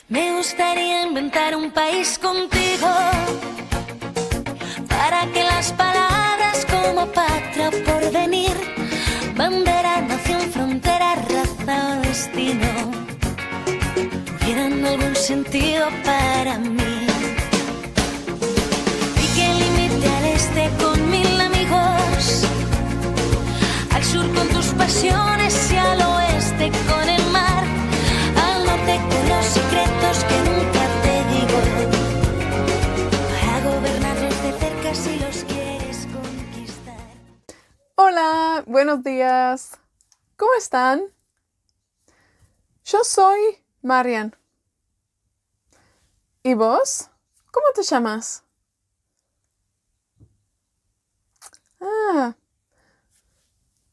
Me gustaría inventar un país contigo para que las palabras como patria o porvenir, bandera, nación, frontera, raza o destino tuvieran algún sentido para mí. Y que limite al este con mil amigos, al sur con tus pasiones y al oeste con el mar, al norte con los secretos que nunca te digo, para gobernarlos de cerca si los quieres conquistar. Hola, buenos días. ¿Cómo están? Yo soy Marian. ¿Y vos? ¿Cómo te llamas? Ah,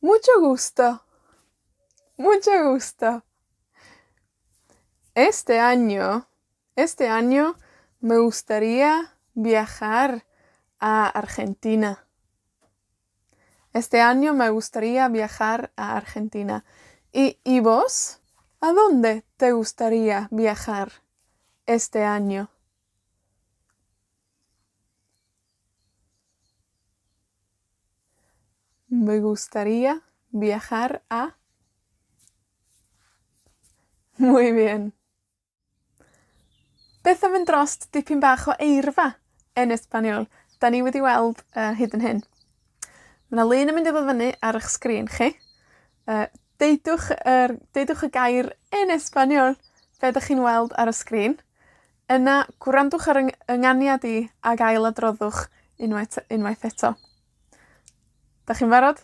mucho gusto. Mucho gusto. Este año, este año me gustaría viajar a Argentina. Este año me gustaría viajar a Argentina. ¿Y, y vos? ¿A dónde te gustaría viajar este año? Me gustaría viajar a... Muy bien. Beth am fynd drost dipyn bach o eirfa yn Espaniol? 'Dan ni wedi weld yy hyd yn hyn. Ma' 'na lun yn mynd i ddod fyny ar 'ych sgrin chi. Yy, deudwch yr, deudwch y gair en Espaniol, be' 'dych chi'n weld ar y sgrin. Yna, gwrandwch ar 'yng ynganiad i, ag ail-adroddwch unwaith, unwaith eto. 'Dach chi'n barod?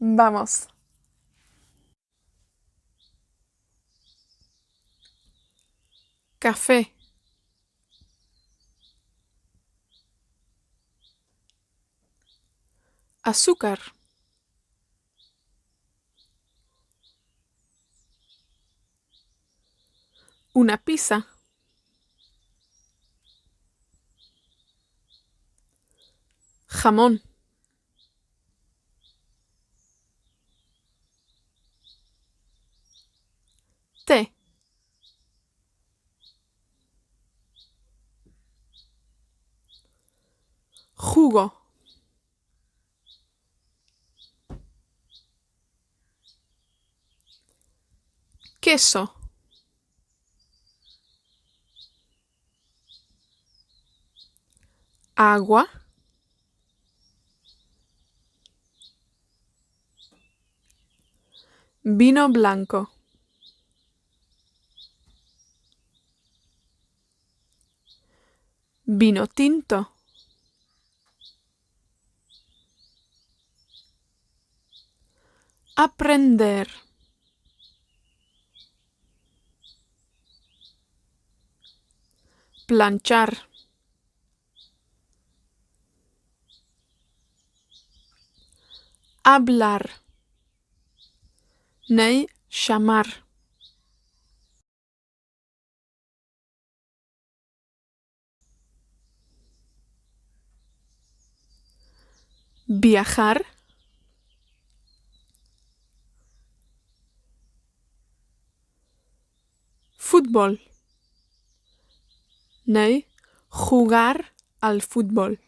Vamos. Café. Azúcar. Una pizza. Jamón. Té. Jugo. Queso. Agua. Vino blanco. Vino tinto. Aprender. Planchar. Hablar. Neu llamar. Viajar. Fútbol. Neu jugar al fútbol.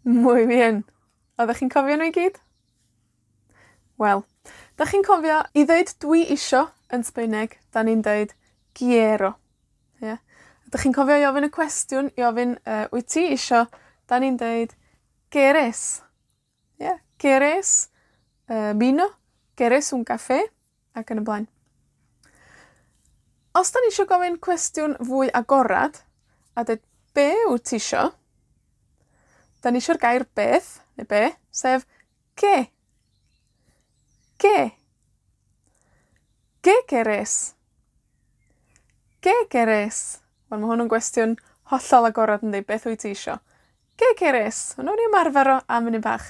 Muy bien. Oddech chi'n cofio nw i gyd? Wel, 'dach chi'n cofio i ddeud dwi isio yn Sbaeneg, 'dan ni'n deud quiero. Ia? Ydych chi'n cofio i ofyn y cwestiwn, i ofyn yy wyt ti isio, 'dan ni'n deud ¿Quieres? Ia? ¿Quieres yy vino? ¿Quieres un café? Ac yn y blaen. Os 'dan ni isio gofyn cwestiwn fwy agorad, a deud be' wt ti isio? 'Dan ni isio'r gair beth, neu be', sef qué. Qué. ¿Qué quieres? ¿Qué quieres? Wel ma' hwn yn gwestiwn hollol agorad yndi? Beth wyt ti isio? ¿Qué quieres? Wel nawn ni ymarfer o am funud bach.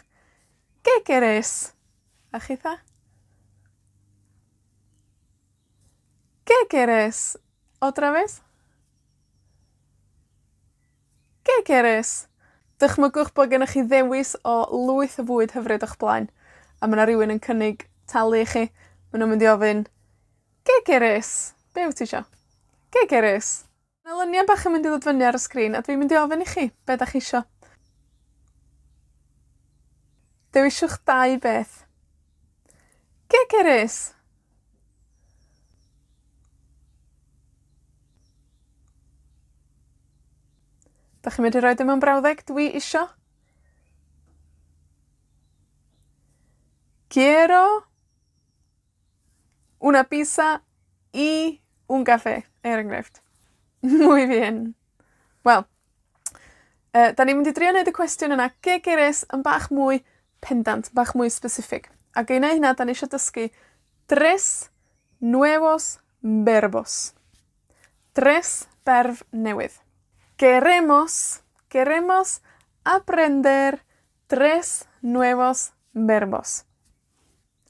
¿Qué quieres? A chitha? ¿Qué quieres? Otra vez. ¿Qué quieres? Dychmygwch bod gennoch chi ddewis o lwyth o fwyd hyfryd o'ch blaen, a ma' 'na rywun yn cynnig talu i chi. Ma' nw'n mynd i ofyn ¿Qué quieres? Be wt ti isio? ¿Qué quieres? Ma' lynia bach yn mynd i ddod fyny ar y sgrin, a dwi'n mynd i ofyn i chi be' 'dach chi isio. Dewiswch dau beth. ¿Qué quieres? 'Dach chi'n medru roid o mewn brawddeg, dwi isio. Quiero una pizza y un café, er enghraifft. Muy bien. Wel, 'dan ni'n mynd i drio neud y cwestiwn yna, ¿Qué quieres? Yn bach mwy pendant, bach mwy specific. Ag i neu' hynna, 'dan ni isio dysgu tres nuevos verbos. Tres berf newydd. Queremos, queremos aprender tres nuevos verbos.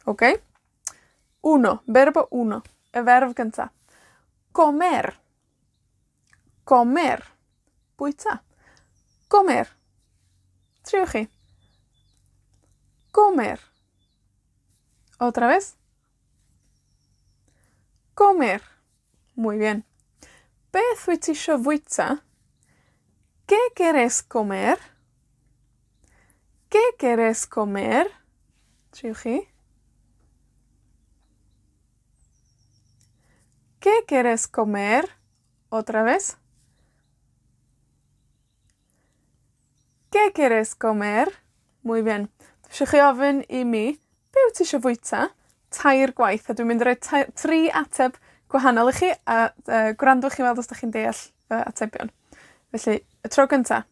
Oce? Uno, verbo uno, y ferf gynta. Comer. Comer. Bwyta. Comer. Triwch chi. Comer. Otra vez. Comer. Muy bien. Beth wyt ti isio fwyta? ¿Qué quieres comer? ¿Qué quieres comer? Triwch chi. ¿Qué quieres comer? Otra vez. ¿Qué quieres comer? Muy bien. Dwi isio chi ofyn i mi, be' wt ti isio fwyta? Tair gwaith, a dwi'n mynd i roi tai- tri ateb gwahanol i chi, a yy gwrandwch i weld os 'dach chi'n deall y atebion. Felly, y tro cynta.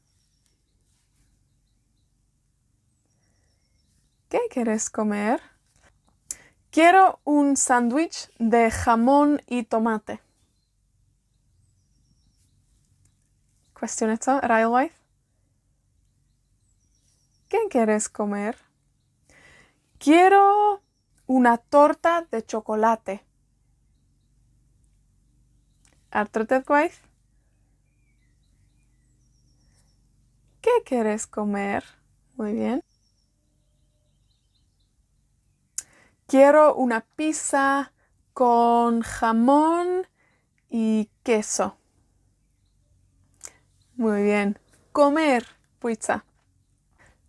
¿Qué quieres comer? Quiero un sandwich de jamón y tomate. Cwestiwn eto, yr ail waith. ¿Qué quieres comer? Quiero una torta de chocolate. A'r drydedd gwaith. ¿Qué quieres comer? Muy bien. Quiero una pizza con jamón y queso. Muy bien. Comer, bwyta.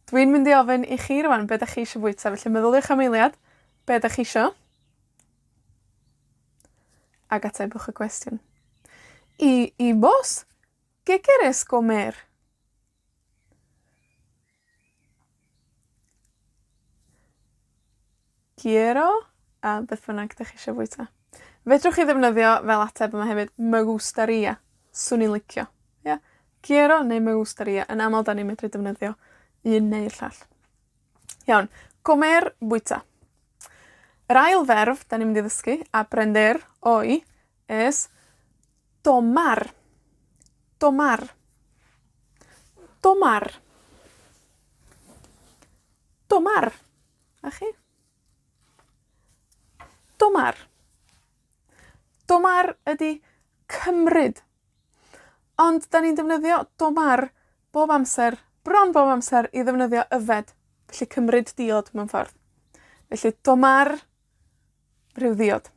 Dwi'n mynd i ofyn i chi rŵan be' 'dach chi isio fwyta, felly meddyliwch am eiliad, be' 'dach chi isio? Ag atebwch y cwestiwn. Y, y vos, ¿qué quieres comer? Quiero, a beth bynnag 'dach chi isio fwyta. Fedrwch chi ddefnyddio fel ateb yma hefyd, me gustaria, 'swn i'n licio. Ia? Quiero neu me gustaria. Yn amal 'dan ni'n medru defnyddio un neu'r llall. Iawn. Comer, bwyta. Yr ail ferf 'dan ni'n mynd i ddysgu, aprender hoy, es tomar. Tomar. Tomar. Tomar. A chi? Tomar. Tomar ydi cymryd. Ond 'dan ni'n defnyddio tomar bob amser, bron bob amser, i ddefnyddio yfed. Felly cymryd diod mewn ffordd. Felly tomar rhyw ddiod.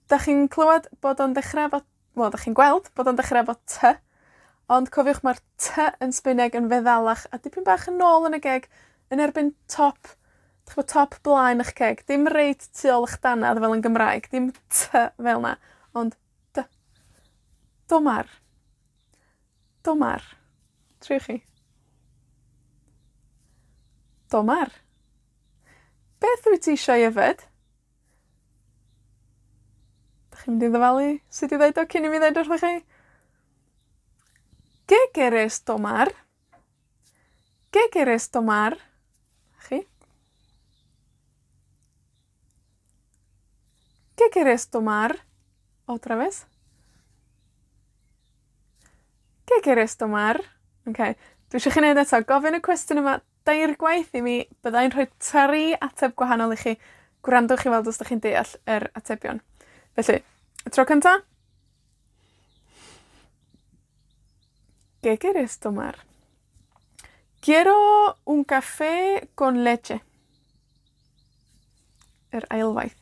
'Dach chi'n clywad bod o'n dechra efo, wel, 'dach chi'n gweld bod o'n dechra efo ty, ond cofiwch ma'r ty yn Sbaeneg yn feddalach a dipyn bach yn ôl yn y geg, yn erbyn top, 'dych ch'mo' top blaen 'ych ceg, dim reit tu ôl 'ych danadd fel yn Gymraeg, dim ty fel 'na, ond dy. Tomar. Tomar. Triwch chi. Tomar. Beth wyt ti eisiau yfed? 'Dach chi'n mynd i ddyfalu sut i ddeud o cyn i mi ddeud wrthoch chi? ¿Qué quieres tomar? ¿Qué quieres tomar? Chi? ¿Qué quieres tomar? Otra vez. ¿Qué quieres tomar? Oce. Dwi isio chi neud eto, gofyn y cwestiwn yma dair gwaith i mi, bydda i'n rhoi tri ateb gwahanol i chi. Gwrandwch i weld os 'dach chi'n deall yr atebion. Felly, y tro cynta. ¿Qué quieres tomar? Quiero un café con leche. Yr ailwaith.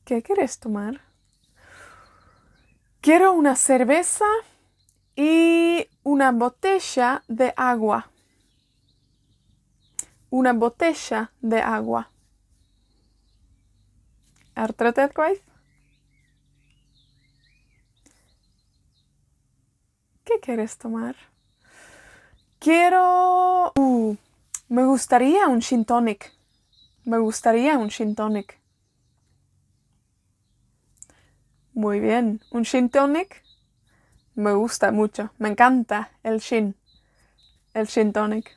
¿Qué quieres tomar? Quiero una cerveza y una botella de agua. Una botella de agua. A'r drydedd gwaith. ¿Qué quieres tomar? Quiero, me gustaría un gin tonic. Me gustaría un gin tonic. Muy bien. Un gin tonic. Me gusta mucho. Me encanta el gin. El gin tonic.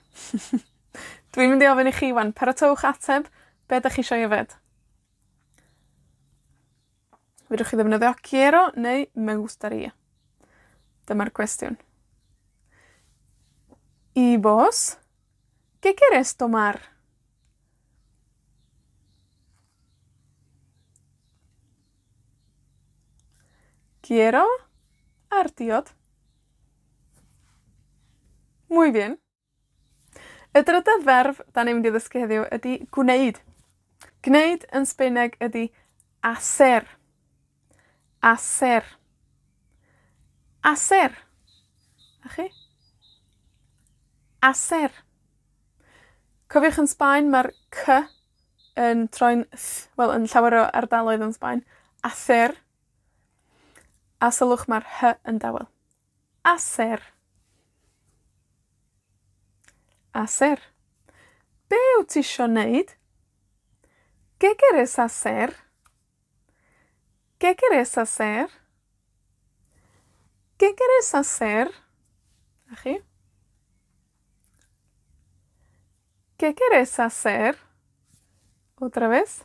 Dwi'n mynd i ofyn i chi ŵan, paratowch ateb, be' 'dach chi isio'i yfed? Fedrwch chi ddefnyddio quiero neu me gustaría. Dyma'r cwestiwn. Y vos? ¿Qué quieres tomar? Quiero a'r diod. Muy bien. Y drydedd ferf 'dan ni'n mynd i ddysgu heddiw ydi gwneud. Gwneud yn Sbaeneg ydi hacer. Hacer. Hacer. 'Na chi. Hacer. Cofiwch yn Sbaen ma'r cy yn troi'n th, wel, yn llawer o ardaloedd yn Sbaen. Hacer. A sylwch ma'r hy yn dawel. Hacer. Hacer. Be wt ti isio neud? ¿Qué quieres hacer? ¿Qué quieres hacer? ¿Qué quieres hacer? A chi? ¿Qué quieres hacer? Otra vez.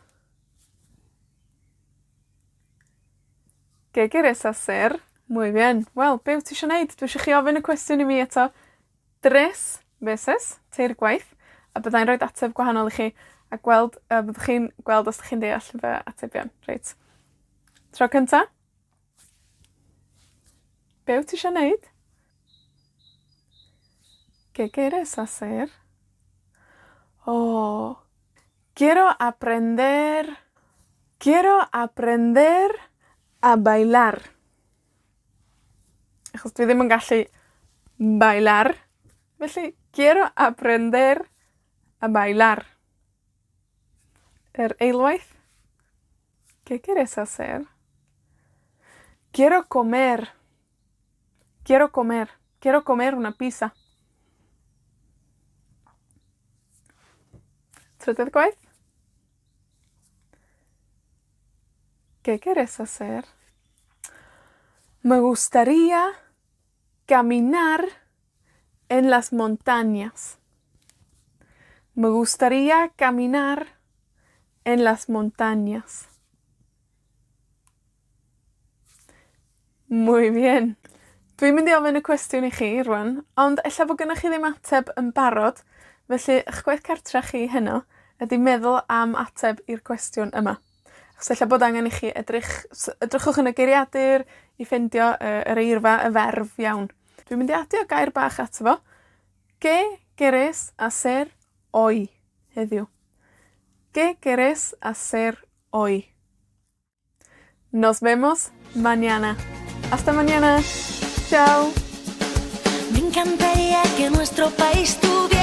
¿Qué quieres hacer? Muy bien. Wel, be' wt ti isio neud? Dwi isio chi ofyn y cwestiwn i mi eto tres veces, teir gwaith, a byddai'n roid ateb gwahanol i chi, a gweld, yy byddwch chi'n gweld os 'dych chi'n deall fy atebion. Reit. Tro cynta. Be' wt ti isio neud? ¿Qué quieres hacer? Oh, quiero aprender, quiero aprender a bailar. Achos dwi ddim yn gallu bailar, felly quiero aprender a bailar. Yr eilwaith. ¿Qué quieres hacer? Quiero comer. Quiero comer. Quiero comer una pizza. Trydydd gwaith. ¿Qué quieres hacer? Me gustaría caminar en las montañas. Me gustaría caminar en las montañas. Muy bien. Dwi'n mynd i ofyn y cwestiwn i chi rŵan, ond ella fo' gynnoch chi ddim ateb yn barod, felly 'ych gwaith cartra chi heno ydi meddwl am ateb i'r cwestiwn yma. Achos ella bod angen i chi edrych, edrychwch yn y geiriadur i ffindio y yr eirfa, y ferf iawn. Dwi'n mynd i adio gair bach ato fo. ¿Qué quieres hacer hoy? Heddiw. ¿Qué quieres hacer hoy? Nos vemos mañana. Hasta mañana. Ciao. Me encantaría que nuestro país tuviera